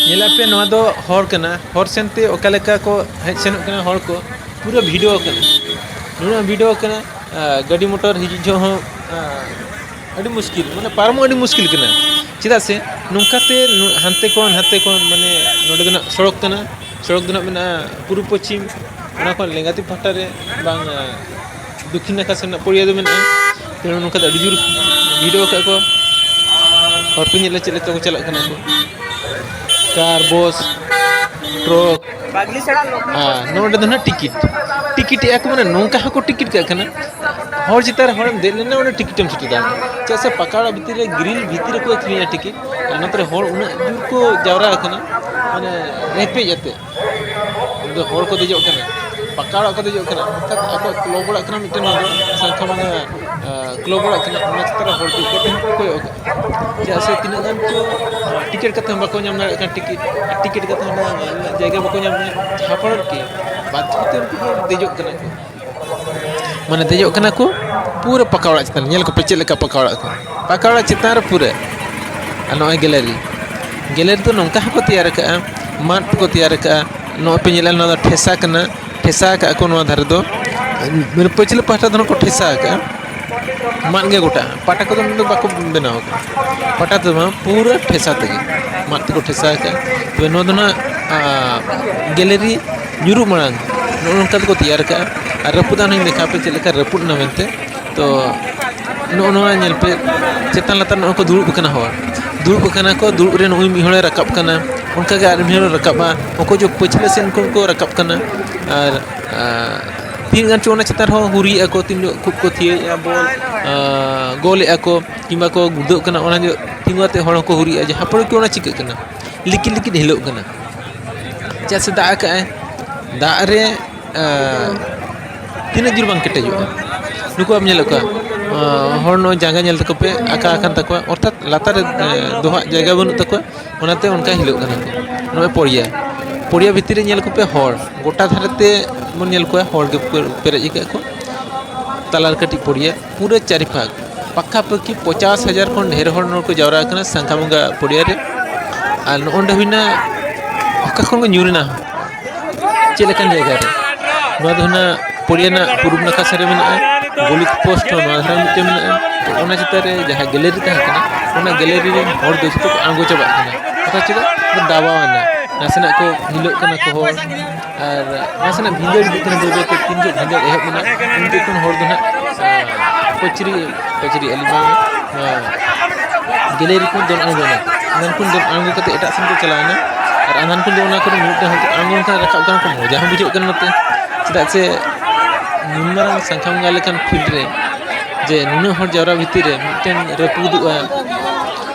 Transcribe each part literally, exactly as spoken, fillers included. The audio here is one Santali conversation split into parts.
ᱧᱮᱞ ᱟᱯᱮ, ᱱᱚᱣᱟ ᱫᱚ ᱦᱚᱨ ᱠᱟᱱᱟ, ᱦᱚᱨ ᱥᱮᱱᱛᱮ ᱚᱠᱟ ᱞᱮᱠᱟ ᱠᱚ ᱦᱮᱡ ᱥᱮᱱᱚᱜ ᱠᱟᱱᱟ ᱦᱚᱲ ᱠᱚ, ᱯᱩᱨᱟᱹ ᱵᱷᱤᱰᱟᱹ ᱟᱠᱟᱱᱟ, ᱱᱩᱱᱟᱹᱜ ᱵᱷᱤᱰᱟᱹ ᱟᱠᱟᱱᱟ᱾ ᱟᱨ ᱜᱟᱹᱰᱤ ᱢᱚᱴᱚᱨ ᱦᱤᱡᱩᱜ ᱡᱚᱦᱚᱜ ᱦᱚᱸ, ᱟᱨ ᱟᱹᱰᱤ ᱢᱩᱥᱠᱤᱞ, ᱢᱟᱱᱮ ᱯᱟᱨᱚᱢᱚᱜ ᱟᱹᱰᱤ ᱢᱩᱥᱠᱤᱞ ᱠᱟᱱᱟ᱾ ᱪᱮᱫᱟᱜ ᱥᱮ ᱱᱚᱝᱠᱟᱛᱮ ᱱᱚ-, ᱦᱟᱱᱛᱮ ᱠᱷᱚᱱ ᱦᱟᱱᱛᱮ ᱠᱷᱚᱱ, ᱢᱟᱱᱮ ᱱᱚᱸᱰᱮ ᱫᱚ ᱱᱟᱜ ᱥᱚᱲᱚᱠ ᱠᱟᱱᱟ, ᱥᱚᱲᱚᱠ ᱫᱚ ᱱᱟᱜ ᱢᱮᱱᱟᱜᱼᱟ ᱯᱩᱨᱩᱵ ᱯᱚᱪᱷᱤᱢ, ᱚᱱᱟ ᱠᱷᱚᱱ ᱞᱮᱸᱜᱟᱛᱤ ᱯᱟᱦᱴᱟ ᱨᱮ ᱵᱟᱝ, ᱫᱚᱠᱠᱷᱤᱱ ᱱᱟᱠᱷᱟ ᱥᱮᱱᱟᱜ ᱯᱚᱲᱤᱭᱟ ᱫᱚ ᱢᱮᱱᱟᱜᱼᱟ᱾ ᱛᱮ ᱱᱚᱝᱠᱟ ᱫᱚ ᱟᱹᱰᱤ ᱡᱳᱨ ᱵᱷᱤᱲ ᱟᱠᱟᱫ ᱠᱚ᱾ ᱦᱚᱲ ᱯᱮ ᱧᱮᱞᱟ ᱪᱮᱫ ᱞᱮᱠᱟ ᱠᱚ ᱪᱟᱞᱟᱜ ᱠᱟᱱᱟ ᱠᱚ, ᱠᱟᱨ, ᱵᱚᱥ, ᱴᱨᱚᱠ᱾ ᱟᱨ ᱱᱚᱰᱮ ᱫᱚ ᱱᱟᱦᱟᱜ ᱴᱤᱠᱤᱴ, ᱴᱤᱠᱤᱴ ᱮᱜᱼᱟ ᱠᱚ, ᱢᱟᱱᱮ ᱱᱚᱝᱠᱟ ᱦᱚᱸᱠᱚ ᱴᱤᱠᱤᱴ ᱠᱟᱜ ᱠᱟᱱᱟ᱾ ᱦᱚᱲ ᱪᱮᱛᱟᱱ ᱨᱮ ᱦᱚᱲᱮᱢ ᱫᱮᱡ ᱞᱮᱱᱟ, ᱚᱸᱰᱮ ᱴᱤᱠᱤᱴ ᱮᱢ ᱥᱮᱴᱮᱨ ᱫᱟᱲᱮᱭᱟᱜᱼᱟ᱾ ᱪᱮᱫᱟᱜ ᱥᱮ ᱯᱟᱠᱟ ᱚᱲᱟᱜ ᱵᱷᱤᱛᱤᱨ ᱨᱮ, ᱜᱨᱤᱞ ᱵᱷᱤᱛᱤᱨ ᱨᱮᱠᱚ ᱟᱹᱠᱷᱨᱤᱧᱟ ᱴᱤᱠᱤᱴ, ᱟᱨ ᱱᱚᱛᱮ ᱨᱮ ᱦᱚᱲ ᱩᱱᱟᱹᱜ ᱡᱳᱨ ᱠᱚ ᱡᱟᱣᱨᱟ ᱟᱠᱟᱱᱟ, ᱢᱟᱱᱮ ᱨᱮᱯᱮᱡ ᱟᱛᱮ᱾ ᱩᱱ ᱫᱚ ᱦᱚᱲ ᱠᱚ ᱫᱮᱡᱚᱜ ᱠᱟᱱᱟ, ᱯᱟᱠᱟ ᱚᱲᱟᱜ ᱠᱚ ᱫᱮᱡᱚᱜ ᱠᱟᱱᱟ, ᱚᱨᱛᱷᱟᱛ ᱟᱠᱚᱣᱟᱜ ᱠᱞᱚᱵᱽ ᱚᱲᱟᱜ ᱠᱟᱱᱟ ᱢᱤᱫᱴᱮᱱ, ᱱᱚᱣᱟ ᱫᱚ ᱥᱟᱝᱠᱷᱟ ᱵᱟᱝᱟ, ᱟᱸ, ᱠᱞᱚᱵᱽ ᱚᱲᱟᱜ ᱠᱟᱱᱟ, ᱚᱱᱟ ᱪᱮᱛᱟᱱ ᱨᱮ ᱦᱚᱲ ᱫᱩᱲᱩᱵ ᱠᱟᱛᱮ ᱦᱚᱸᱠᱚ ᱠᱚᱭᱚᱜ ᱠᱟᱜᱼᱟ᱾ ᱪᱮᱫᱟᱜ ᱥᱮ ᱛᱤᱱᱟᱹᱜ ᱜᱟᱱ ᱪᱚ, ᱟᱸ, ᱴᱤᱠᱤᱴ ᱠᱟᱛᱮ ᱦᱚᱸ ᱵᱟᱠᱚ ᱧᱟᱢ ᱫᱟᱲᱮᱭᱟᱜ ᱠᱟᱱᱟ ᱴᱤᱠᱤᱴ, ᱟᱨ ᱴᱤᱠᱤᱴ ᱠᱟᱛᱮ ᱦᱚᱸ ᱧᱮᱞ ᱨᱮᱱᱟᱜ ᱡᱟᱭᱜᱟ ᱵᱟᱠᱚ ᱧᱟᱢ ᱫᱟᱲᱮᱭᱟᱜ ᱠᱟᱱᱟ, ᱡᱟᱦᱟᱸ ᱯᱷᱚᱞᱚ ᱨᱮ ᱠᱤ ᱵᱟᱫᱽᱫᱷᱚ ᱛᱮ ᱩᱱᱠᱩ ᱫᱚ ᱫᱮᱡᱚᱜ ᱠᱟᱱᱟ ᱠᱚ᱾ ᱢᱟᱱᱮ ᱫᱮᱡᱚᱜ ᱠᱟᱱᱟ ᱠᱚ ᱯᱩᱨᱟᱹ ᱯᱟᱠᱟ ᱚᱲᱟᱜ ᱪᱮᱛᱟᱱ ᱨᱮ᱾ ᱧᱮᱞ ᱠᱚᱯᱮ ᱪᱮᱫ ᱞᱮᱠᱟ ᱯᱟᱠᱟ ᱚᱲᱟᱜ ᱠᱚ, ᱯᱟᱠᱟ ᱚᱲᱟᱜ ᱪᱮᱛᱟᱱ ᱨᱮ ᱯᱩᱨᱟᱹ᱾ ᱟᱨ ᱱᱚᱜᱼᱚᱭ ᱜᱮᱞᱟᱨᱤ, ᱜᱮᱞᱟᱨᱤ ᱫᱚ ᱱᱚᱝᱠᱟ ᱦᱚᱸᱠᱚ ᱛᱮᱭᱟᱨ ᱟᱠᱟᱫᱼᱟ, ᱢᱟᱫ ᱛᱮᱠᱚ ᱛᱮᱭᱟᱨ ᱟᱠᱟᱫᱼᱟ᱾ ᱱᱚᱜᱼᱚᱭ ᱯᱮ ᱧᱮᱞᱟ, ᱱᱚᱣᱟ ᱫᱚ ᱴᱷᱮᱥᱟ ᱠᱟᱱᱟ, ᱴᱷᱮᱥᱟ ᱟᱠᱟᱫᱼᱟ ᱠᱚ ᱱᱚᱣᱟ ᱫᱷᱟᱨᱮ ᱫᱚ, ᱢᱟᱱᱮ ᱯᱟᱹᱪᱷᱞᱟᱹ ᱯᱟᱦᱴᱟ ᱫᱚ ᱱᱚᱣᱟ ᱠᱚ ᱴᱷᱮᱥᱟ ᱟᱠᱟᱫᱼᱟ, ᱢᱟᱫ ᱜᱮ ᱜᱚᱴᱟ᱾ ᱯᱟᱴᱟ ᱠᱚᱫᱚ ᱱᱚᱰᱮ ᱵᱟᱠᱚ ᱵᱮᱱᱟᱣ ᱟᱠᱟᱫᱼᱟ, ᱯᱟᱴᱟ ᱫᱚ ᱵᱟᱝ, ᱯᱩᱨᱟᱹ ᱴᱷᱮᱥᱟ ᱛᱮᱜᱮ ᱢᱟᱫ ᱛᱮᱠᱚ ᱴᱷᱮᱥᱟ ᱟᱠᱟᱫᱼᱟ᱾ ᱛᱚᱵᱮ ᱱᱚᱣᱟ ᱫᱚ ᱱᱟᱦᱟᱜ, ᱟᱸ, ᱜᱮᱞᱟᱨᱤ ᱧᱩᱨᱩᱜ ᱢᱟᱲᱟᱝ ᱱᱚᱜᱼᱚ ᱱᱚᱝᱠᱟ ᱛᱮᱠᱚ ᱛᱮᱭᱟᱨ ᱟᱠᱟᱫᱼᱟ᱾ ᱟᱨ ᱨᱟᱹᱯᱩᱫ ᱟᱱ ᱦᱚᱸᱧ ᱫᱮᱠᱷᱟᱣ ᱟᱯᱮ ᱪᱮᱫ ᱞᱮᱠᱟ ᱨᱟᱹᱯᱩᱫ ᱮᱱᱟ ᱢᱮᱱᱛᱮ᱾ ᱛᱚ ᱱᱚᱜᱼᱚ ᱱᱚᱣᱟ ᱧᱮᱞ ᱯᱮ, ᱪᱮᱛᱟᱱ ᱞᱟᱛᱟᱨ ᱱᱚᱜᱼᱚᱭ ᱠᱚ ᱫᱩᱲᱩᱵ ᱟᱠᱟᱱᱟ ᱦᱚᱲ, ᱫᱩᱲᱩᱵ ᱟᱠᱟᱱᱟ ᱠᱚ, ᱫᱩᱲᱩᱵ ᱨᱮ ᱱᱩᱜᱼᱩᱭ ᱢᱤᱫ ᱦᱚᱲᱮ ᱨᱟᱠᱟᱵ ᱠᱟᱱᱟ, ᱚᱱᱠᱟ ᱜᱮ ᱟᱨ ᱢᱤᱫ ᱦᱚᱲᱮ ᱨᱟᱠᱟᱵᱼᱟ, ᱚᱠᱚᱭ ᱪᱚ ᱯᱟᱹᱪᱷᱞᱟᱹ ᱥᱮᱱ ᱠᱷᱚᱱ ᱠᱚ ᱨᱟᱠᱟᱵ ᱠᱟᱱᱟ᱾ ᱟᱨ, ᱟᱨ ᱛᱤᱱ ᱜᱟᱱ ᱪᱚ ᱚᱱᱟ ᱪᱮᱛᱟᱱ ᱨᱮᱦᱚᱸ ᱦᱩᱨᱤᱭᱮᱫᱼᱟ ᱠᱚ, ᱛᱤᱱ ᱡᱚᱦᱚᱜ ᱠᱷᱩᱵ ᱠᱚ ᱛᱷᱤᱭᱟᱹᱭᱮᱫᱼᱟ ᱵᱚᱞ, ᱟᱨ ᱜᱳᱞᱮᱫᱼᱟ ᱠᱚ, ᱠᱤᱝᱵᱟ ᱠᱚ ᱜᱩᱲᱫᱟᱹᱜ ᱠᱟᱱᱟ, ᱚᱱᱟ ᱡᱚᱦᱚᱜ ᱛᱤᱸᱜᱩ ᱠᱟᱛᱮ ᱦᱚᱲ ᱦᱚᱸᱠᱚ ᱦᱩᱨᱤᱭᱮᱫᱼᱟ, ᱡᱟᱦᱟᱸ ᱯᱚᱨᱮ ᱠᱤ ᱚᱱᱟ ᱪᱤᱠᱟᱹᱜ ᱠᱟᱱᱟ, ᱞᱤᱠᱤᱰ ᱞᱤᱠᱤᱰ ᱦᱤᱞᱟᱹᱜ ᱠᱟᱱᱟ᱾ ᱪᱮᱫᱟᱜ ᱥᱮ ᱫᱟᱜ ᱟᱠᱟᱫᱼᱟᱭ, ᱫᱟᱜ ᱨᱮ, ᱟᱸ, ᱛᱤᱱᱟᱹᱜ ᱡᱳᱨ ᱵᱟᱝ ᱠᱮᱴᱮᱡᱚᱜᱼᱟ᱾ ᱱᱩᱠᱩ ᱵᱟᱢ ᱧᱮᱞᱮᱫ ᱠᱚᱣᱟ, ᱟᱸ, ᱦᱚᱲ ᱱᱚᱜᱼᱚᱭ ᱡᱟᱸᱜᱟ ᱧᱮᱞ ᱛᱟᱠᱚ ᱯᱮ ᱟᱠᱟ ᱟᱠᱟᱱ ᱛᱟᱠᱚᱣᱟ, ᱚᱨᱛᱷᱟᱛ ᱞᱟᱛᱟᱨ ᱨᱮ, ᱮᱸ, ᱫᱚᱦᱟᱜ ᱡᱟᱭᱜᱟ ᱵᱟᱹᱱᱩᱜ ᱛᱟᱠᱚᱣᱟ, ᱚᱱᱟᱛᱮ ᱚᱱᱠᱟ ᱦᱤᱞᱟᱹᱜ ᱠᱟᱱᱟ ᱠᱚ᱾ ᱱᱚᱜᱼᱚᱭ ᱯᱚᱲᱤᱭᱟ, ᱯᱚᱲᱤᱭᱟ ᱵᱷᱤᱛᱤᱨ ᱨᱮ ᱧᱮᱞ ᱠᱚᱯᱮ ᱦᱚᱲ, ᱜᱚᱴᱟ ᱫᱷᱟᱨᱮ ᱛᱮ ᱵᱚᱱ ᱧᱮᱞ ᱠᱚᱣᱟ, ᱦᱚᱲ ᱜᱮ ᱯᱮ-, ᱯᱮᱨᱮᱡ ᱟᱠᱟᱫ ᱠᱚ᱾ ᱛᱟᱞᱟᱨᱮ ᱠᱟᱹᱴᱤᱡ ᱯᱚᱲᱤᱭᱟ, ᱯᱩᱨᱟᱹ ᱪᱟᱨᱤ ᱯᱷᱟᱸᱠ ᱯᱟᱠᱟ ᱯᱟᱹᱠᱤ ᱯᱚᱪᱟᱥ ᱦᱟᱡᱟᱨ ᱠᱷᱚᱱ ᱰᱷᱮᱨ ᱦᱚᱲ ᱱᱚᱰᱮ ᱠᱚ ᱡᱟᱣᱨᱟ ᱟᱠᱟᱱᱟ ᱥᱟᱝᱠᱷᱟ ᱵᱚᱸᱜᱟ ᱯᱚᱲᱤᱭᱟ ᱨᱮ᱾ ᱟᱨ ᱱᱚᱜᱼᱚ ᱱᱚᱰᱮ ᱦᱩᱭᱱᱟ, ᱚᱠᱟ ᱠᱷᱚᱱ ᱠᱚ ᱧᱩᱨ ᱮᱱᱟ, ᱪᱮᱫ ᱞᱮᱠᱟᱱ ᱡᱟᱭᱜᱟ ᱨᱮ? ᱱᱚᱣᱟ ᱫᱚ ᱦᱩᱭᱱᱟ ᱯᱚᱲᱤᱭᱟ ᱨᱮᱱᱟᱜ ᱯᱩᱨᱩᱵ ᱱᱟᱠᱷᱟ ᱥᱮᱫ ᱨᱮ ᱢᱮᱱᱟᱜᱼᱟ᱾ ᱜᱳᱞᱤ ᱯᱳᱥᱴ ᱦᱚᱸ ᱱᱚᱣᱟ ᱫᱷᱟᱨᱮ ᱢᱤᱫᱴᱮᱱ ᱢᱮᱱᱟᱜᱼᱟ᱾ ᱛᱚ, ᱚᱱᱟ ᱪᱮᱛᱟᱱ ᱨᱮ ᱡᱟᱦᱟᱸ ᱜᱮᱞᱟᱨᱤ ᱛᱟᱦᱮᱸ ᱠᱟᱱᱟ, ᱚᱱᱟ ᱜᱮᱞᱟᱨᱤ ᱨᱮᱱ ᱦᱚᱲ ᱫᱚ ᱡᱚᱛᱚ ᱠᱚ ᱟᱬᱜᱚ ᱪᱟᱵᱟᱜ ᱠᱟᱱᱟ᱾ ᱚᱱᱟ ᱪᱮᱫᱟᱜ? ᱫᱟᱵᱟᱣ ᱮᱱᱟ, ᱱᱟᱥᱮᱱᱟᱜ ᱠᱚ ᱦᱤᱞᱟᱹᱜ ᱠᱟᱱᱟ ᱠᱚ ᱦᱚᱲ, ᱟᱨ ᱱᱟᱥᱮᱱᱟᱜ ᱵᱷᱤᱸᱫᱟᱹᱲ ᱤᱫᱤᱜ ᱠᱟᱱᱟ ᱵᱟᱹᱭ ᱵᱟᱹᱭᱛᱮ᱾ ᱛᱤᱱ ᱡᱚᱦᱚᱜ ᱵᱷᱤᱸᱫᱟᱹᱲ ᱮᱦᱚᱵ ᱮᱱᱟ, ᱩᱱ ᱡᱚᱠᱷᱚᱱ ᱦᱚᱲ ᱫᱚ ᱱᱟᱦᱟᱜ, ᱟᱨ, ᱯᱟᱹᱪᱨᱤ, ᱯᱟᱹᱪᱨᱤ ᱟᱹᱞᱤᱧ ᱵᱟᱝ, ᱱᱚᱣᱟ ᱜᱮᱞᱟᱨᱤ ᱠᱷᱚᱱ ᱫᱚᱱ ᱟᱬᱜᱚᱭᱮᱱᱟ᱾ ᱚᱱᱟ ᱠᱷᱚᱱ ᱫᱚᱱ ᱟᱬᱜᱚ ᱠᱟᱛᱮ ᱮᱴᱟᱜ ᱥᱮᱱ ᱠᱚ ᱪᱟᱞᱟᱣᱮᱱᱟ᱾ ᱟᱨ ᱟᱱᱟᱱ ᱠᱷᱚᱱ ᱫᱚ ᱚᱱᱟ ᱠᱚᱨᱮ ᱢᱤᱫᱴᱟᱝ ᱦᱚᱲ ᱟᱬᱜᱚ ᱞᱮᱱᱠᱷᱟᱱ ᱨᱟᱠᱟᱵ ᱠᱟᱱᱟ ᱠᱚ, ᱢᱚᱡᱟ ᱦᱚᱸ ᱵᱩᱡᱷᱟᱹᱜ ᱠᱟᱱᱟ ᱱᱚᱛᱮ᱾ ᱪᱮᱫᱟᱜ ᱥᱮ ᱱᱩᱱ ᱢᱟᱨᱟᱝ ᱥᱟᱝᱠᱷᱟ ᱵᱚᱸᱜᱟ ᱞᱮᱠᱟᱱ ᱯᱷᱤᱞᱰ ᱨᱮ ᱡᱮ ᱱᱩᱱᱟᱹᱜ ᱦᱚᱲ ᱡᱟᱣᱨᱟ ᱵᱷᱤᱛᱤᱨ ᱨᱮ ᱢᱤᱫᱴᱮᱱ ᱨᱟᱹᱯᱩᱫᱚᱜᱼᱟ,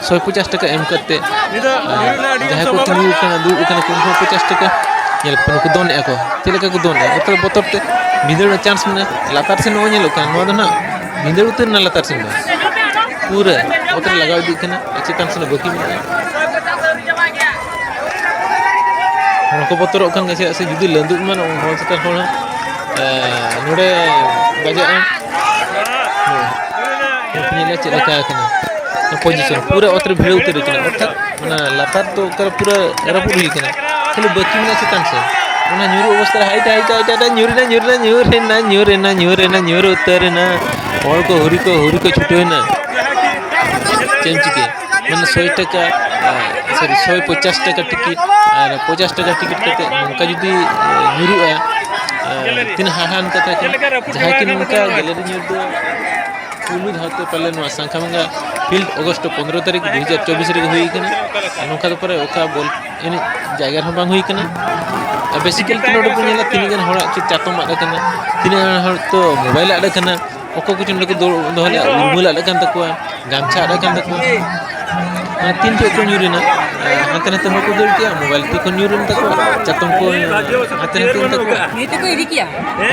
ᱥᱚᱭ ᱯᱚᱪᱟᱥ ᱴᱟᱠᱟ ᱮᱢ ᱠᱟᱛᱮ, ᱟᱨ ᱡᱟᱦᱟᱸᱭ ᱠᱚ ᱛᱤᱸᱜᱩ ᱟᱠᱟᱱᱟ, ᱫᱩᱲᱩᱵ ᱟᱠᱟᱱᱟ ᱠᱚ, ᱩᱱᱠᱩ ᱦᱚᱸ ᱯᱚᱪᱟᱥ ᱴᱟᱠᱟ᱾ ᱧᱮᱞ ᱠᱚᱯᱮ, ᱱᱩᱠᱩ ᱫᱚᱱᱮᱜᱼᱟ ᱠᱚ, ᱪᱮᱫ ᱞᱮᱠᱟ ᱠᱚ ᱫᱚᱱᱮᱜᱼᱟ, ᱵᱚᱛᱚᱨ, ᱵᱚᱛᱚᱨ ᱛᱮ ᱵᱷᱤᱸᱫᱟᱹᱲ ᱨᱮᱱᱟᱜ ᱪᱟᱱᱥ ᱢᱮᱱᱟᱜᱼᱟ᱾ ᱞᱟᱛᱟᱨ ᱥᱮᱱ ᱱᱚᱜᱼᱚᱭ ᱧᱮᱞᱚᱜ ᱠᱟᱱᱟ, ᱱᱚᱣᱟ ᱫᱚ ᱱᱟᱜ ᱵᱷᱤᱸᱫᱟᱹᱲ ᱩᱛᱟᱹᱨ ᱮᱱᱟ ᱞᱟᱛᱟᱨ ᱥᱮᱱ ᱫᱚ, ᱯᱩᱨᱟᱹ ᱚᱛ ᱨᱮ ᱞᱟᱜᱟᱣ ᱤᱫᱤᱜ ᱠᱟᱱᱟ, ᱟᱨ ᱪᱮᱛᱟᱱ ᱥᱮᱱ ᱫᱚ ᱵᱟᱹᱠᱤ ᱢᱮᱱᱟᱜᱼᱟ᱾ ᱦᱚᱲ ᱠᱚ ᱵᱚᱛᱚᱨᱚᱜ ᱠᱟᱱ ᱜᱮᱭᱟ, ᱪᱮᱫᱟᱜ ᱥᱮ ᱡᱩᱫᱤ ᱞᱟᱹᱫᱩᱜ ᱮᱢᱟᱱ ᱦᱚᱲ ᱪᱮᱛᱟᱱ ᱦᱚᱲ ᱦᱚᱸ, ᱮ, ᱱᱚᱰᱮ ᱵᱟᱡᱟᱜᱼᱟ᱾ ᱦᱮᱸ᱾ ᱧᱮᱞᱟ ᱪᱮᱫ ᱞᱮᱠᱟ ᱟᱠᱟᱱᱟ᱾ ᱯᱚᱡᱤᱥᱚᱱ ᱯᱩᱨᱟᱹ ᱚᱛ ᱨᱮ ᱵᱷᱤᱲᱟᱹᱣ ᱩᱛᱟᱹᱨ ᱟᱠᱟᱱᱟ, ᱚᱨᱛᱷᱟᱛ ᱚᱱᱟ ᱞᱟᱛᱟᱨ ᱫᱚ ᱚᱠᱟᱨᱮ ᱯᱩᱨᱟᱹ ᱨᱟᱹᱯᱩᱫ ᱦᱩᱭ ᱟᱠᱟᱱᱟ, ᱠᱷᱟᱹᱞᱤ ᱵᱟᱹᱠᱤ ᱢᱮᱱᱟᱜᱼᱟ ᱪᱮᱛᱟᱱ ᱥᱮᱫ᱾ ᱚᱱᱟ ᱧᱩᱨᱩᱜ ᱚᱵᱚᱥᱛᱟ ᱨᱮ ᱦᱟᱭ ᱴᱟᱭ, ᱦᱟᱭ ᱴᱟᱭ, ᱦᱟᱭ ᱴᱟᱭ, ᱧᱩᱨ ᱮᱱᱟ, ᱧᱩᱨ ᱮᱱᱟ, ᱧᱩᱨ ᱮᱱᱟ, ᱧᱩᱨ ᱮᱱᱟ, ᱧᱩᱨ ᱮᱱᱟ, ᱧᱩᱨ ᱩᱛᱟᱹᱨ ᱮᱱᱟ᱾ ᱦᱚᱲ ᱠᱚ ᱦᱩᱨᱤ ᱠᱚ, ᱦᱩᱨᱤ ᱠᱚ ᱪᱷᱩᱴᱟᱹᱣ ᱮᱱᱟ᱾ ᱪᱮᱫ ᱮᱢ ᱪᱤᱠᱟᱹᱭᱟ? ᱢᱟᱱᱮ ᱥᱚᱭ ᱴᱟᱠᱟ, ᱟ, ᱥᱚᱨᱤ, ᱥᱚᱭ ᱯᱚᱪᱟᱥ ᱴᱟᱠᱟ ᱴᱤᱠᱤᱴ ᱟᱨ ᱯᱚᱪᱟᱥ ᱴᱟᱠᱟ ᱴᱤᱠᱤᱴ ᱠᱟᱛᱮ ᱱᱚᱝᱠᱟ ᱡᱩᱫᱤ, ᱮ, ᱧᱩᱨᱩᱜᱼᱟ, ᱮ, ᱛᱤᱱᱟᱹᱜ ᱦᱟᱦᱟᱲᱟᱜ ᱠᱟᱛᱷᱟ ᱠᱟᱱᱟ᱾ ᱡᱟᱦᱟᱸᱭ ᱠᱤ ᱱᱚᱝᱠᱟ ᱜᱮᱞᱟᱨᱤ ᱧᱩᱨ ᱫᱚ ᱯᱩᱭᱞᱩ ᱫᱷᱟᱣ ᱛᱮ ᱯᱟᱞᱮ ᱱᱚᱣᱟ ᱥᱟᱝᱠᱷᱟ ᱵᱚᱸᱜᱟ ᱯᱷᱤᱞᱰ ᱚᱜᱚᱥᱴ ᱯᱚᱱᱨᱚ ᱛᱟᱹᱨᱤᱠᱷ ᱫᱩ ᱦᱟᱡᱟᱨ ᱪᱚᱵᱵᱤᱥ ᱨᱮᱜᱮ ᱦᱩᱭ ᱠᱟᱱᱟ᱾ ᱟᱨ ᱱᱚᱝᱠᱟ ᱫᱚ ᱯᱚᱨᱮ ᱚᱠᱟ ᱵᱚᱞ ᱮᱱᱮᱡ ᱡᱟᱭᱜᱟ ᱨᱮᱦᱚᱸ ᱵᱟᱝ ᱦᱩᱭ ᱠᱟᱱᱟ᱾ ᱟᱨ ᱵᱮᱥᱤᱠᱟᱞ ᱛᱮ ᱱᱚᱰᱮ ᱵᱚᱱ ᱧᱮᱞᱟ ᱛᱤᱱᱟᱹᱜ ᱜᱟᱱ ᱦᱚᱲᱟᱜ ᱪᱮᱫ ᱪᱟᱛᱚᱢ ᱟᱫ ᱟᱠᱟᱱᱟ, ᱛᱤᱱᱟᱹᱜ ᱜᱟᱱ ᱦᱚᱲ ᱛᱚ ᱢᱳᱵᱟᱭᱤᱞ ᱟᱫ ᱟᱠᱟᱱᱟ, ᱚᱠᱚᱭ ᱠᱚᱪᱚ ᱱᱚᱰᱮ ᱠᱚ ᱫᱚ-, ᱫᱚᱦᱚ ᱞᱮᱫᱼᱟ, ᱩᱨᱢᱟᱹᱞ ᱟᱫ ᱟᱠᱟᱱ ᱛᱟᱠᱚᱣᱟ, ᱜᱟᱢᱪᱷᱟ ᱟᱫ ᱟᱠᱟᱱ ᱛᱟᱠᱚᱣᱟ᱾ ᱟᱨ ᱛᱤᱱ ᱡᱚᱦᱚᱜ ᱠᱚ ᱧᱩᱨ ᱮᱱᱟ, ᱟᱨ ᱦᱟᱱᱛᱮ ᱱᱟᱛᱮ ᱦᱚᱲ ᱠᱚ ᱫᱟᱹᱲ ᱠᱮᱜᱼᱟ, ᱢᱳᱵᱟᱭᱤᱞ ᱛᱤ ᱠᱷᱚᱱ ᱧᱩᱨ ᱮᱱ ᱛᱟᱠᱚᱣᱟ, ᱪᱟᱛᱚᱢ ᱠᱚ ᱦᱟᱱᱛᱮ ᱱᱟᱛᱮ ᱮᱱ ᱛᱟᱠᱚᱣᱟ᱾ ᱱᱤᱛᱚᱜ ᱠᱚ ᱤᱫᱤ ᱠᱮᱜᱼᱟ᱾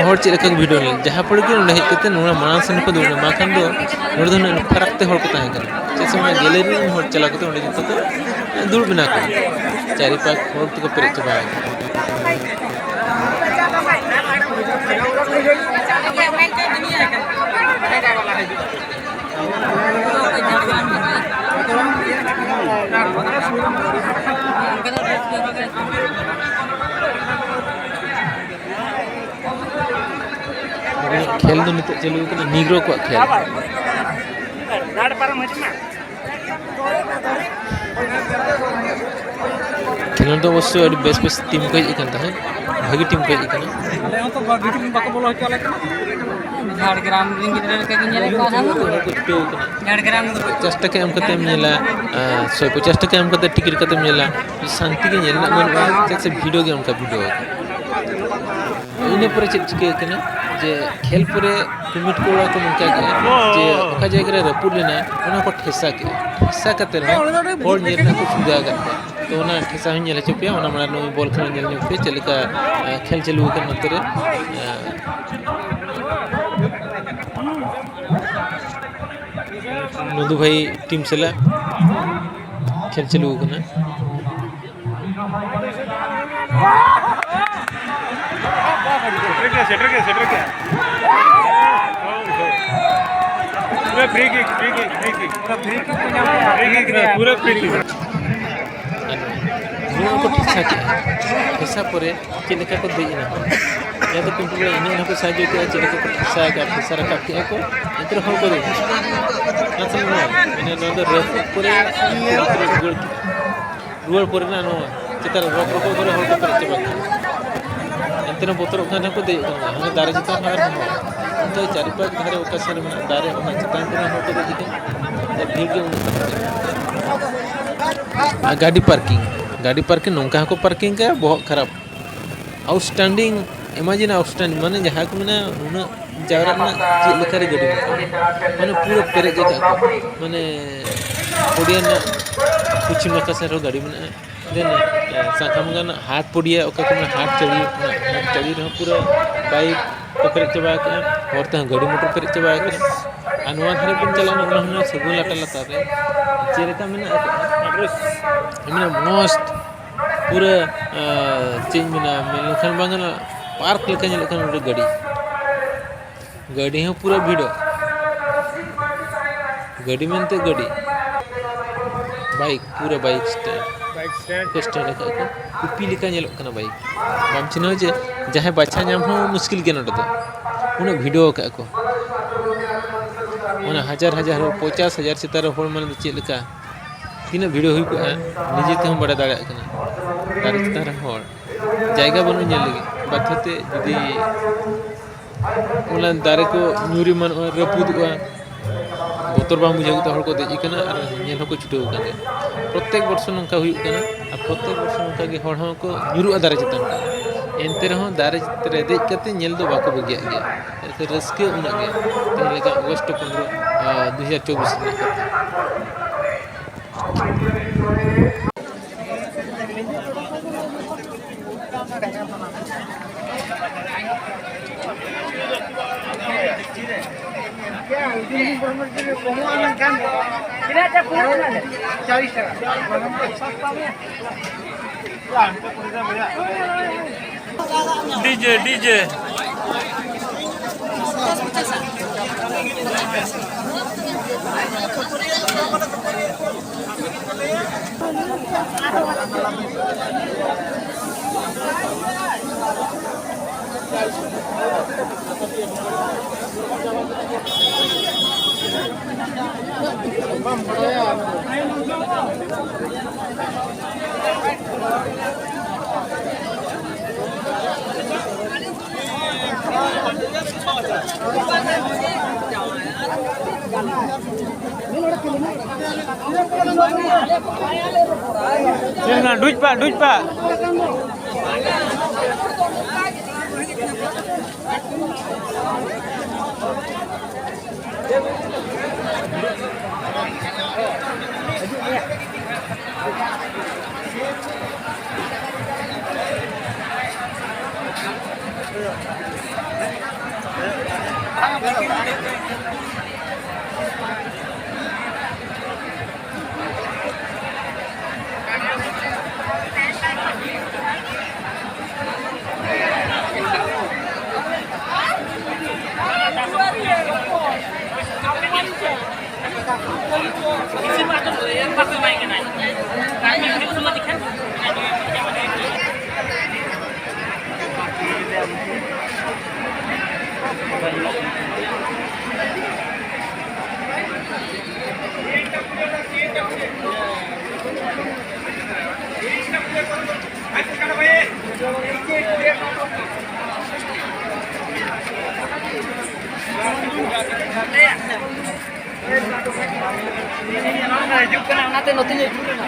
ᱦᱚᱲ ᱪᱮᱫ ᱞᱮᱠᱟ ᱠᱚ ᱵᱷᱤᱲᱟᱹᱣ ᱞᱮᱱᱟ, ᱡᱟᱦᱟᱸ ᱯᱚᱨᱮ ᱜᱮ ᱱᱚᱰᱮ ᱦᱮᱡ ᱠᱟᱛᱮ ᱱᱚᱣᱟ ᱢᱟᱲᱟᱝ ᱥᱮᱱ ᱠᱚ ᱫᱩᱲᱩᱵ ᱮᱱᱟ, ᱵᱟᱝᱠᱷᱟᱱ ᱫᱚ ᱱᱚᱰᱮ ᱫᱚ ᱩᱱᱟᱹᱜ ᱯᱷᱟᱨᱟᱠ ᱛᱮ ᱦᱚᱲ ᱠᱚ ᱛᱟᱦᱮᱸ ᱠᱟᱱᱟ᱾ ᱪᱮᱫᱟᱜ ᱥᱮ ᱚᱱᱟ ᱜᱮᱞᱟᱨᱤ ᱨᱮᱱ ᱦᱚᱲ ᱪᱟᱞᱟᱣ ᱠᱟᱛᱮ ᱚᱸᱰᱮ ᱡᱚᱛᱚ ᱠᱚ ᱫᱩᱲᱩᱵ ᱮᱱᱟ ᱠᱚ, ᱪᱟᱨᱤ ᱯᱟᱠ ᱦᱚᱲ ᱛᱮᱠᱚ ᱯᱮᱨᱮᱡ ᱪᱟᱵᱟ ᱟᱠᱟᱱᱟ᱾ ᱠᱷᱮᱞ ᱫᱚ ᱱᱤᱛᱚᱜ ᱪᱟᱹᱞᱩ ᱠᱟᱱᱟ ᱱᱤᱜᱽᱨᱳ ᱠᱚᱣᱟᱜ ᱠᱷᱮᱞ᱾ ᱠᱷᱮᱞᱳᱰ ᱫᱚ ᱚᱵᱚᱥᱥᱳᱭ ᱟᱹᱰᱤ ᱵᱮᱥ ᱵᱮᱥ ᱴᱤᱢ ᱠᱚ ᱦᱮᱡ ᱟᱠᱟᱱ ᱛᱟᱦᱮᱸᱫ, ᱵᱷᱟᱹᱜᱤ ᱴᱤᱢ ᱠᱚ ᱦᱮᱡ ᱟᱠᱟᱱᱟ᱾ ᱟᱞᱮ ᱦᱚᱸ ᱛᱚ ᱵᱷᱟᱹᱜᱤ ᱴᱤᱢ ᱵᱟᱠᱚ ᱵᱚᱞᱚ ᱦᱚᱪᱚ ᱟᱞᱮ ᱠᱟᱱᱟ᱾ ᱡᱷᱟᱲᱜᱨᱟᱢ ᱨᱮᱱ ᱜᱤᱫᱽᱨᱟᱹ ᱞᱮᱠᱟ ᱜᱮ ᱧᱮᱞᱮᱫ ᱠᱚᱣᱟ ᱥᱟᱱᱟᱢ᱾ ᱠᱚ ᱪᱷᱩᱴᱟᱹᱣ ᱠᱟᱱᱟ᱾ ᱡᱷᱟᱲᱜᱨᱟᱢ ᱫᱚ ᱯᱚᱧᱪᱟᱥ ᱴᱟᱠᱟ ᱮᱢ ᱠᱟᱛᱮᱢ ᱧᱮᱞᱟ, ᱟᱨ ᱥᱚᱭ ᱯᱚᱧᱪᱟᱥ ᱴᱟᱠᱟ ᱮᱢ ᱠᱟᱛᱮ ᱴᱤᱠᱤᱴ ᱠᱟᱛᱮᱢ ᱧᱮᱞᱟ, ᱥᱟᱱᱛᱤ ᱜᱮ ᱧᱮᱞ ᱨᱮᱱᱟᱜ ᱵᱟᱹᱱᱩᱜᱼᱟ, ᱪᱮᱫᱟᱜ ᱥᱮ ᱵᱷᱤᱲ ᱜᱮ ᱚᱱᱠᱟ ᱵᱷᱤᱲ ᱟᱠᱟᱱᱟ᱾ ᱤᱱᱟᱹ ᱯᱚᱨᱮ ᱪᱮᱫ ᱪᱤᱠᱟᱹ ᱠᱟᱱᱟ ᱡᱮ ᱠᱷᱮᱞ ᱯᱚᱨᱮ ᱠᱚᱢᱤᱴᱤ ᱠᱚᱲᱟ ᱠᱚ ᱱᱚᱝᱠᱟ ᱠᱮᱜᱼᱟ ᱡᱮ ᱚᱠᱟ ᱡᱟᱭᱜᱟ ᱨᱮ ᱨᱟᱹᱯᱩᱫ ᱞᱮᱱᱟ ᱚᱱᱟ ᱠᱚ ᱴᱷᱮᱥᱟ ᱠᱮᱜᱼᱟ, ᱴᱷᱮᱥᱟ ᱠᱟᱛᱮ ᱨᱮᱦᱚᱸ ᱦᱚᱲ ᱧᱮᱞ ᱨᱮᱱᱟᱜ ᱠᱚ ᱥᱩᱵᱤᱫᱷᱟ ᱟᱠᱟᱫ ᱠᱚᱣᱟ᱾ ᱛᱚ ᱚᱱᱟ ᱴᱷᱮᱥᱟ ᱦᱚᱸᱧ ᱧᱮᱞ ᱦᱚᱪᱚ ᱯᱮᱭᱟ, ᱚᱱᱟ ᱢᱟᱲᱟᱝ ᱱᱩᱭ ᱵᱚᱞ ᱠᱷᱮᱞ ᱧᱮᱞ ᱧᱚᱜ ᱯᱮ ᱪᱮᱫ ᱞᱮᱠᱟ, ᱟᱸ, ᱠᱷᱮᱞ ᱪᱟᱹᱞᱩ ᱟᱠᱟᱱᱟ ᱱᱚᱛᱮ ᱨᱮ᱾ ᱟᱸ, ᱢᱚᱫᱷᱩ ᱵᱷᱟᱭ ᱴᱤᱢ ᱥᱟᱞᱟᱜ ᱠᱷᱮᱞ ᱪᱟᱹᱞᱩ ᱟᱠᱟᱱᱟ᱾ ᱥᱮᱴᱮᱨ ᱜᱮᱭᱟ, ᱥᱮᱴᱮᱨ ᱜᱮᱭᱟ, ᱥᱮᱴᱮᱨ ᱜᱮᱭᱟ᱾ ᱯᱩᱨᱟᱹ free kick, free kick, free kick᱾ ᱯᱩᱨᱟᱹ free kick ᱠᱟᱱᱟ, ᱯᱩᱨᱟᱹ free kick᱾ ᱟᱨ ᱱᱚᱣᱟ ᱠᱚ ᱴᱷᱮᱥᱟ ᱠᱮᱜᱼᱟ᱾ ᱴᱷᱮᱥᱟ ᱯᱚᱨᱮ ᱪᱮᱫ ᱞᱮᱠᱟ ᱠᱚ ᱫᱮᱡ ᱮᱱᱟ? ᱡᱟᱦᱟᱸ ᱫᱚ ᱠᱩᱱᱴᱩ ᱵᱚᱞᱮ ᱮᱱᱮᱡ ᱦᱚᱸᱠᱚ ᱥᱟᱦᱟᱡᱽᱡᱚ ᱠᱮᱜᱼᱟ, ᱪᱮᱫ ᱞᱮᱠᱟ ᱠᱚ ᱴᱷᱮᱥᱟ ᱠᱟᱜᱼᱟ, ᱴᱷᱮᱥᱟ ᱨᱟᱠᱟᱵ ᱠᱮᱜᱼᱟ ᱠᱚ, ᱮᱱᱛᱮ ᱨᱮᱦᱚᱸ ᱠᱚ ᱫᱮᱡ ᱮᱱᱟ᱾ ᱚᱱᱟ ᱥᱟᱶ ᱱᱚᱣᱟ, ᱢᱟᱱᱮ ᱱᱚᱣᱟ ᱫᱚ ᱨᱟᱹᱯᱩᱫ ᱯᱚᱨᱮ ᱨᱩᱣᱟᱹᱲ ᱠᱮᱜᱼᱟ᱾ ᱨᱩᱣᱟᱹᱲ ᱯᱚᱨᱮ ᱱᱟᱜ ᱱᱚᱣᱟ ᱪᱮᱛᱟᱱ ᱨᱮ ᱨᱚᱠ ᱨᱚᱠᱚ ᱠᱚᱨᱮ ᱦᱚᱲ ᱠᱚ ᱯᱮᱨᱮᱡ ᱪᱟᱵᱟ ᱠᱮᱜᱼᱟ᱾ ᱮᱱᱛᱮ ᱨᱮᱦᱚᱸ ᱵᱚᱛᱚᱨᱚᱜ ᱠᱟᱱ ᱨᱮᱦᱚᱸ ᱠᱚ ᱫᱮᱡᱚᱜ ᱠᱟᱱᱟ, ᱦᱟᱱᱮ ᱫᱟᱨᱮ ᱪᱮᱛᱟᱱ ᱨᱮ ᱟᱨᱦᱚᱸ ᱦᱚᱲ᱾ ᱚᱱᱛᱮ ᱪᱟᱨᱤᱯᱟᱥ ᱫᱷᱟᱨᱮ ᱚᱠᱟ ᱥᱮᱫ ᱨᱮ ᱢᱮᱱᱟᱜᱼᱟ ᱫᱟᱨᱮ, ᱚᱱᱟ ᱪᱮᱛᱟᱱ ᱠᱚᱨᱮ ᱦᱚᱲ ᱠᱚ ᱫᱮᱡ ᱠᱟᱱᱟ᱾ ᱟᱫᱚ ᱵᱷᱤᱲ ᱜᱮ ᱩᱱᱟᱹᱜ ᱠᱟᱱᱟ᱾ ᱟᱨ ᱜᱟᱹᱰᱤ ᱯᱟᱨᱠᱤᱝ, ᱜᱟᱹᱰᱤ ᱯᱟᱨᱠᱤᱝ ᱱᱚᱝᱠᱟ ᱦᱚᱸᱠᱚ ᱯᱟᱨᱠᱤᱝ ᱠᱟᱜᱼᱟ, ᱵᱚᱦᱚᱜ ᱠᱷᱟᱨᱟᱯ᱾ Outstanding, imagine outstanding, ᱢᱟᱱᱮ ᱡᱟᱦᱟᱸ ᱠᱚ ᱢᱮᱱᱟ ᱩᱱᱟᱹᱜ ᱡᱟᱣᱨᱟᱜ ᱨᱮᱱᱟᱜ ᱪᱮᱫ ᱞᱮᱠᱟ ᱨᱮ ᱜᱟᱹᱰᱤ ᱢᱮᱱᱟᱜᱼᱟ, ᱢᱟᱱᱮ ᱯᱩᱨᱟᱹ ᱯᱮᱨᱮᱡ ᱜᱮ ᱪᱟᱜ ᱠᱚ, ᱢᱟᱱᱮ ᱯᱚᱰᱤᱭᱟ ᱨᱮᱱᱟᱜ ᱯᱚᱪᱷᱤᱢ ᱱᱟᱠᱷᱟ ᱥᱮᱫ ᱨᱮᱦᱚᱸ ᱜᱟᱹᱰᱤ ᱢᱮᱱᱟᱜᱼᱟ᱾ Then, ᱮ, ᱥᱟᱠᱟᱢ ᱜᱟᱱ ᱦᱟᱴ ᱯᱚᱰᱤᱭᱟ, ᱚᱠᱟ ᱠᱚ ᱢᱮᱱᱟ ᱦᱟᱴ ᱪᱟᱹᱲᱤ, ᱚᱱᱟ ᱦᱟᱴ ᱪᱟᱹᱲᱤ ᱨᱮᱦᱚᱸ ᱯᱩᱨᱟᱹ ᱵᱟᱭᱤᱠ ᱠᱚ ᱯᱮᱨᱮᱡ ᱪᱟᱵᱟ ᱟᱠᱟᱫᱼᱟ, ᱦᱚᱨ ᱛᱮᱦᱚᱸ ᱜᱟᱹᱰᱤ ᱢᱚᱴᱚᱨ ᱯᱮᱨᱮᱡ ᱪᱟᱵᱟ ᱟᱠᱟᱱᱟ᱾ ᱟᱨ ᱱᱚᱣᱟ ᱫᱷᱟᱨᱮ ᱵᱚᱱ ᱪᱟᱞᱟᱣ ᱞᱮᱱᱠᱷᱟᱱ ᱚᱱᱟ ᱦᱚᱸ ᱥᱟᱹᱜᱩᱱ ᱞᱟᱴᱟ ᱞᱟᱛᱟᱨ ᱨᱮ ᱪᱮᱫ ᱞᱮᱠᱟ ᱢᱮᱱᱟᱜ ᱟᱠᱟᱫᱼᱟ, ᱢᱮᱱᱟᱜᱼᱟ ᱢᱚᱡᱽ ᱯᱩᱨᱟᱹ, ᱟᱸ, ᱪᱮᱫ ᱤᱧ ᱢᱮᱱᱟ, ᱢᱮᱱ ᱞᱮᱠᱷᱟᱱ ᱵᱟᱝ ᱜᱟᱱᱚᱜᱼᱟ, ᱯᱟᱨᱠ ᱞᱮᱠᱟ ᱧᱮᱞᱚᱜ ᱠᱟᱱᱟ ᱱᱚᱰᱮ ᱜᱟᱹᱰᱤ᱾ ᱜᱟᱹᱰᱤ ᱦᱚᱸ ᱯᱩᱨᱟᱹ ᱵᱷᱤᱲᱚᱜ᱾ ᱜᱟᱹᱰᱤ ᱢᱮᱱᱛᱮ ᱜᱟᱹᱰᱤ᱾ ᱵᱟᱭᱤᱠ, ᱯᱩᱨᱟᱹ ᱵᱟᱭᱤᱠ ᱥᱴᱮᱱᱰ᱾ Bike stand. ᱠᱚ ᱥᱴᱮᱱᱰ ᱟᱠᱟᱫ ᱠᱚ᱾ ᱠᱚᱯᱤ ᱞᱮᱠᱟ ᱧᱮᱞᱚᱜ ᱠᱟᱱᱟ ᱵᱟᱭᱤᱠ᱾ ᱵᱟᱢ ᱪᱤᱱᱦᱟᱹᱣ ᱡᱮ ᱡᱟᱦᱟᱸᱭ ᱵᱟᱪᱷᱟ ᱧᱟᱢ ᱦᱚᱸ ᱢᱩᱥᱠᱤᱞ ᱜᱮᱭᱟ ᱱᱚᱰᱮ ᱫᱚ᱾ ᱩᱱᱟᱹᱜ ᱵᱷᱤᱲ ᱟᱠᱟᱫ ᱠᱚ, ᱚᱱᱟ ᱦᱟᱡᱟᱨ ᱦᱟᱡᱟᱨ ᱦᱚᱲ, ᱯᱚᱧᱪᱟᱥ ᱦᱟᱡᱟᱨ ᱪᱮᱛᱟᱱ ᱨᱮ ᱦᱚᱲ ᱢᱟᱱᱮ ᱫᱚ ᱪᱮᱫ ᱞᱮᱠᱟ, ᱛᱤᱱᱟᱹᱜ ᱵᱷᱤᱲ ᱦᱩᱭ ᱠᱚᱜᱼᱟ, ᱱᱤᱡᱮ ᱛᱮᱦᱚᱸ ᱵᱟᱲᱟᱭ ᱫᱟᱲᱮᱭᱟᱜ ᱠᱟᱱᱟ᱾ ᱫᱟᱨᱮ ᱪᱮᱛᱟᱱ ᱨᱮ ᱦᱚᱲ, ᱡᱟᱭᱜᱟ ᱵᱟᱹᱱᱩᱜᱼᱟ ᱧᱮᱞ ᱞᱟᱹᱜᱤᱫ᱾ ᱵᱟᱫᱽᱫᱷᱚ ᱛᱮ ᱡᱩᱫᱤ ᱚᱱᱟ ᱫᱟᱨᱮ ᱠᱚ ᱧᱩᱨ ᱮᱢᱟᱱᱚᱜᱼᱟ, ᱨᱟᱹᱯᱩᱫᱚᱜᱼᱟ, ᱵᱚᱛᱚᱨ ᱵᱟᱝ ᱵᱩᱡᱷᱟᱹᱣ ᱠᱟᱛᱮ ᱦᱚᱲ ᱠᱚ ᱫᱮᱡ ᱟᱠᱟᱱᱟ ᱟᱨ ᱧᱮᱞ ᱦᱚᱸᱠᱚ ᱪᱷᱩᱴᱟᱹᱣ ᱟᱠᱟᱱ ᱜᱮᱭᱟ᱾ ᱯᱨᱚᱛᱮᱠ ᱵᱚᱨᱥᱚ ᱱᱚᱝᱠᱟ ᱦᱩᱭᱩᱜ ᱠᱟᱱᱟ ᱟᱨ ᱯᱨᱚᱛᱮᱠ ᱵᱚᱨᱥᱚ ᱱᱚᱝᱠᱟ ᱜᱮ ᱦᱚᱲ ᱦᱚᱸᱠᱚ ᱧᱩᱨᱩᱜᱼᱟ ᱫᱟᱨᱮ ᱪᱮᱛᱟᱱ ᱠᱷᱚᱱ᱾ ᱮᱱᱛᱮ ᱨᱮᱦᱚᱸ ᱫᱟᱨᱮ ᱨᱮ ᱫᱮᱡ ᱠᱟᱛᱮ ᱧᱮᱞ ᱫᱚ ᱵᱟᱠᱚ ᱵᱟᱹᱜᱤᱭᱟᱜ ᱜᱮᱭᱟ᱾ ᱮᱱᱛᱮ ᱨᱟᱹᱥᱠᱟᱹ ᱩᱱᱟᱹᱜ ᱜᱮ᱾ ᱛᱮᱦᱮᱧ ᱞᱮᱠᱟ ᱚᱜᱚᱥᱴ ᱯᱚᱱᱨᱚ, ᱟᱨ ᱫᱩ ᱦᱟᱡᱟᱨ ᱪᱚᱵᱵᱤᱥ ᱨᱮᱱᱟᱜ ᱠᱟᱛᱷᱟ᱾ DJ, DJ. ᱰᱩᱡ ᱯᱟ, ᱰᱩᱡ ᱯᱟ᱾ ᱚᱱᱟᱛᱮ ᱱᱚᱛᱮ ᱧᱚᱜ ᱤᱧ ᱫᱩᱲᱩᱵ ᱞᱮᱱᱟ᱾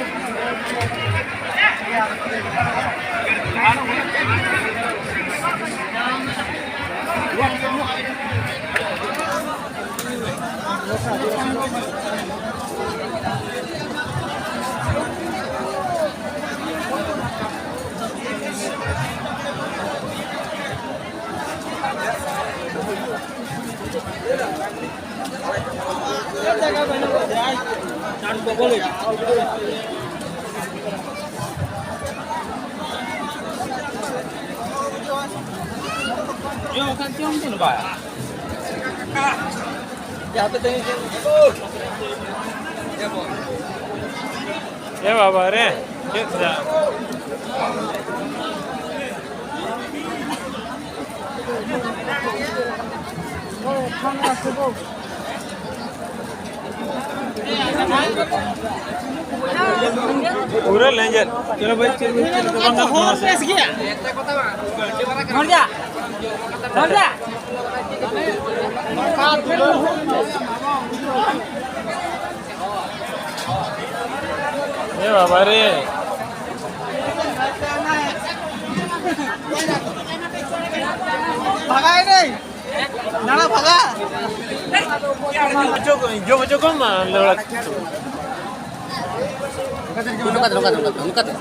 ᱮ ᱵᱟᱵᱟ ᱨᱮ, ᱪᱮᱫ ᱫᱟᱜ? ᱯᱩᱨᱟᱹ ᱞᱮᱸᱡᱮᱫ᱾ ᱪᱚᱞᱚ ᱵᱷᱟᱭ, ᱪᱮᱫ ᱵᱟᱝ ᱜᱟᱱᱚᱜ ᱠᱟᱱᱟ ᱥᱮ? ᱵᱷᱚᱨ ᱡᱟ, ᱵᱷᱚᱨ ᱡᱟ᱾ ᱮ ᱵᱟᱵᱟ ᱨᱮ᱾ ᱵᱷᱟᱜᱟᱭ ᱱᱟᱹᱧ᱾ ᱫᱟᱬᱟ ᱵᱷᱟᱜᱟ᱾ ᱡᱚᱢ ᱦᱚᱪᱚ ᱠᱚᱢ, ᱞᱟᱹᱣᱲᱟ᱾ ᱱᱚᱝᱠᱟᱛᱮ, ᱱᱚᱝᱠᱟᱛᱮ, ᱱᱚᱝᱠᱟᱛᱮ, ᱱᱚᱝᱠᱟᱛᱮ᱾